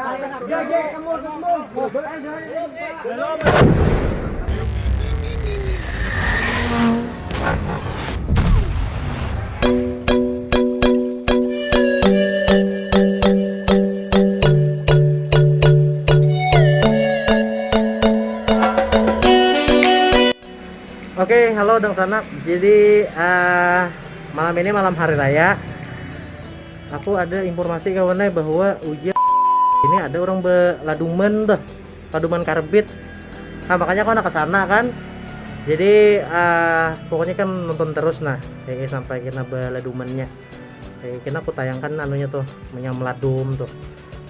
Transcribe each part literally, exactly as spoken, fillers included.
Oke, halo dangsanak. Jadi, eh, malam ini malam hari raya. Aku ada informasi kawan ai bahwa ujar ini ada orang beladuman tuh, laduman karbit. Nah, makanya aku nak ke sana kan. Jadi, eh, pokoknya kan nonton terus nah, eh, sampai kena beladumannya. Eh, kena aku tayangkan anunya tuh, yang meladum tuh.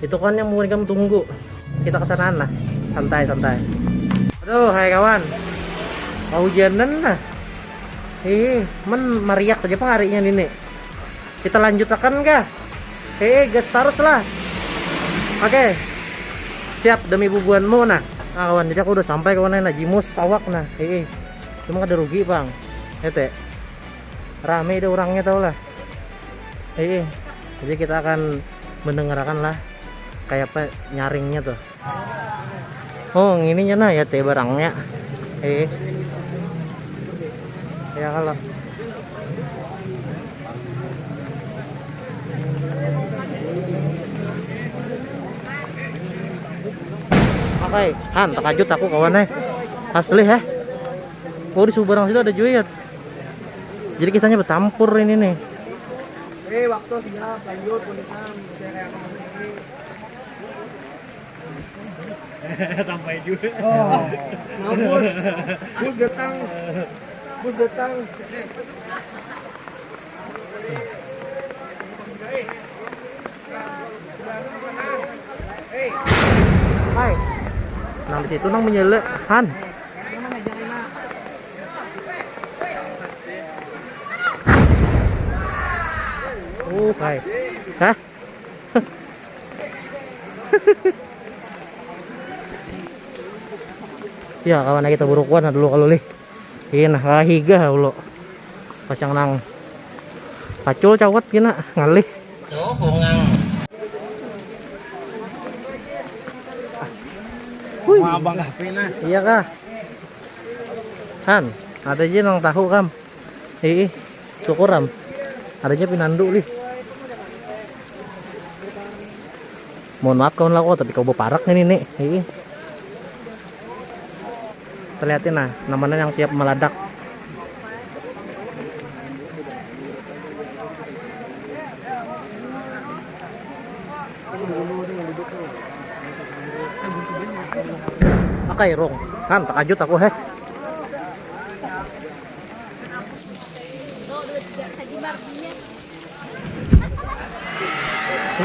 Itu kan yang mau ikam tunggu. Kita ke sana nah. Santai, santai. Aduh, hai kawan. Hujanan nah. Eh, men mariak aja pang harinya nini. Kita lanjutakan kah? Eh, gas terus lah. Oke. Siap demi bubuanmu nah. Nah, kawan, jadi aku udah sampai kawan nah, jimus awak nah. Eh, cuma ada rugi, Bang. Ete. Rame deh orangnya tau lah. Eh, jadi kita akan mendengarkan lah kayak apa nyaringnya tuh. Oh, ininya nah ya teh barangnya. Eh. Ya kalau. Oke, han, terkajut aku kawan eh. Asli eh. Oh, di seberang situ ada juga ya. Jadi kisahnya bertampur ini nih. Eh, waktu siap, lanjut, punisam, saya kayak apa ini. Sampai juga. Oh, mampus. Bus datang. Bus datang. Hai. Nang di situ nang menyele, Han. Oh, hai. Hah? Ya, kawan kita burukuan dulu kalau lih. Iya nah, ah, higa ulo. Pacang nang pacul cawat kena ngalih. Tuh, bungang. Hui. Mau abang kafe nah. Iya kah? Han, ada aja nang tahu kam. Ih, syukur am. Ada aja pinandu lih. Mohon maaf kawan lako, tapi kau beparak ini nih. Ih. Terlihatin nah, namanya yang siap meledak. Akai rong, kan terkajut aku heh.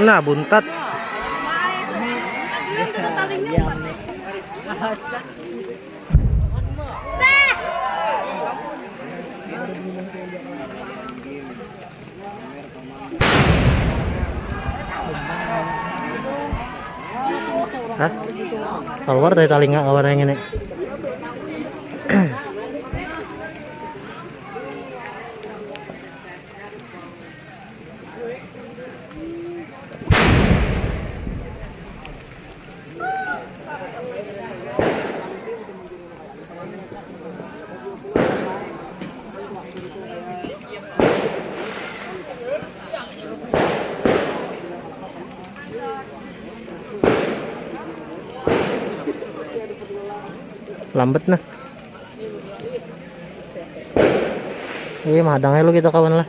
Nah, buntat. Hah? Keluar dari talinga kawan yang ini. Lambat nah. Iya, mahadang aja lu kita kawan lah.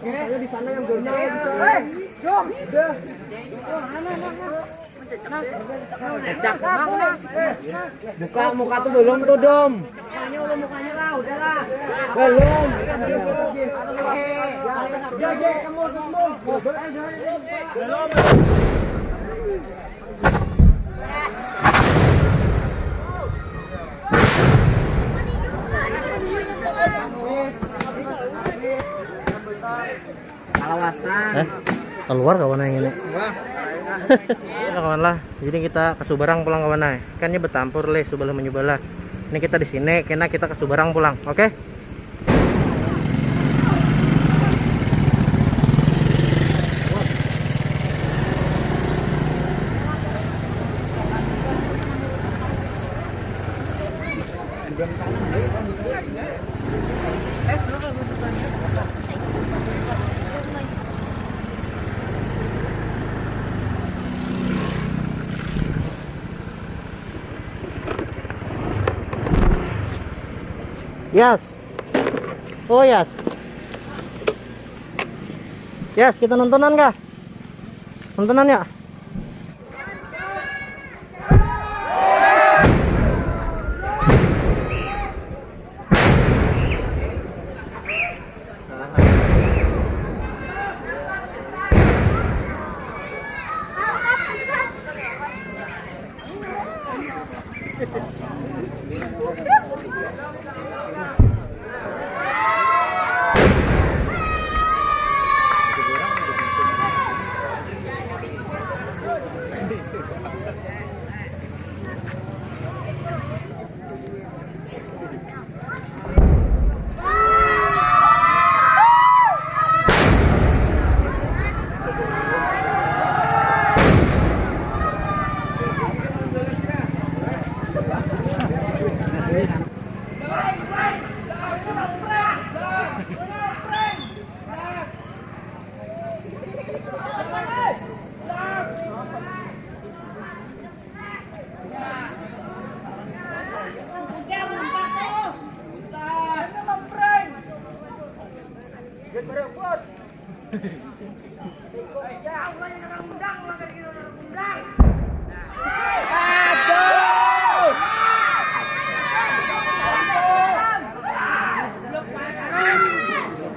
Saya di sana yang benar, di sana. Hei, Dom. Udah. Cecak. Buka muka tuh belum tuh, Dom. Mukanya udah, mukanya lah, udahlah. Belum. Udah, Jack, kamu, kamu. Belum. Kalawasan. Eh, keluar kawan yang ini. Wah. Ya, kawan lah. Jadi kita ke subarang pulang kawan, nah. Kan ini betampur leh, subalah menyubalah. Ini kita di sini, kena kita ke subarang pulang. Oke? Yes. Oh, yes. Yes, kita nontonan kah? Nontonan ya.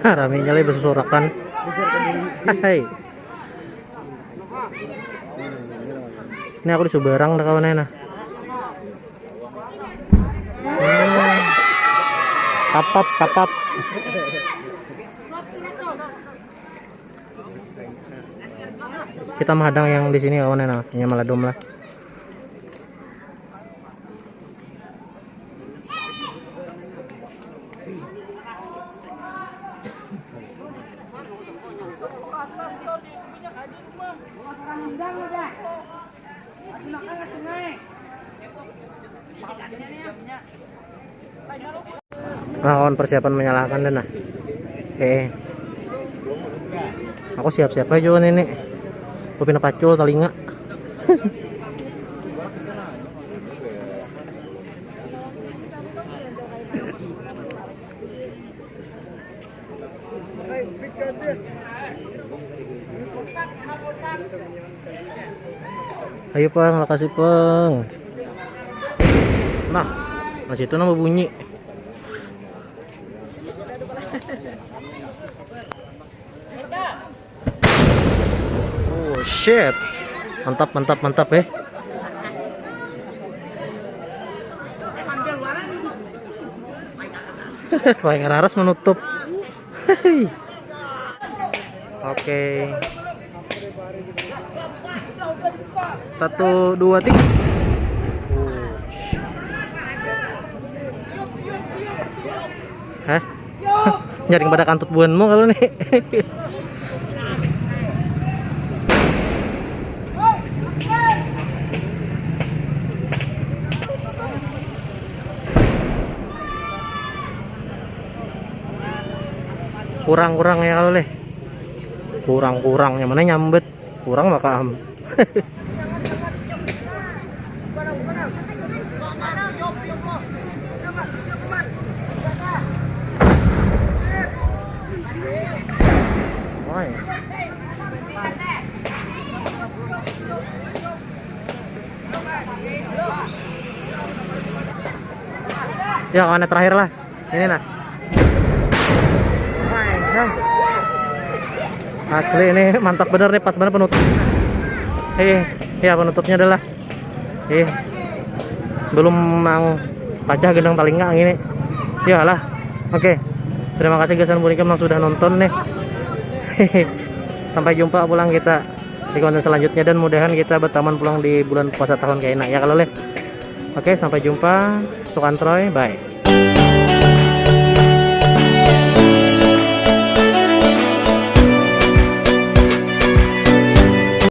Raminya lagi besusorakan. Hai. Ini aku di subarang dah kawan, nah. Hmm. Kapap, kapap. Kita menghadang yang di sini kawan, nah. Ini maladom lah. Nah, kawan, persiapan menyalakan dah, nah. Oke. Aku siap-siap aja wan ini. Aku pina pacul talinga. Ayo, Pang, lakasi, Pang. Nah, nah situ nama bunyi. Oh shit. Mantap, mantap, mantap, eh. Paling raras menutup. Oke. Satu, dua, tiga. Hah? Nyaring pada kantut buanmu kalau nih. Kurang-kurang ya kalau leh. Kurang-kurang yang mana nyambet. Kurang maka am. Woi. Ya, kawan terakhir lah. Ini nah. Asli ini mantap bener nih, pas banget penutup. Eh, ya penutupnya adalah. Eh, belum mang pacah gendang talinga gini. Iyalah. Oke. Terima kasih gasan bunika yang sudah nonton nih. Sampai jumpa pulang kita di konten selanjutnya dan mudahan kita bertaman pulang di bulan puasa tahun kaina ya kalau leh. Oke, sampai jumpa. Sukantroy, bye.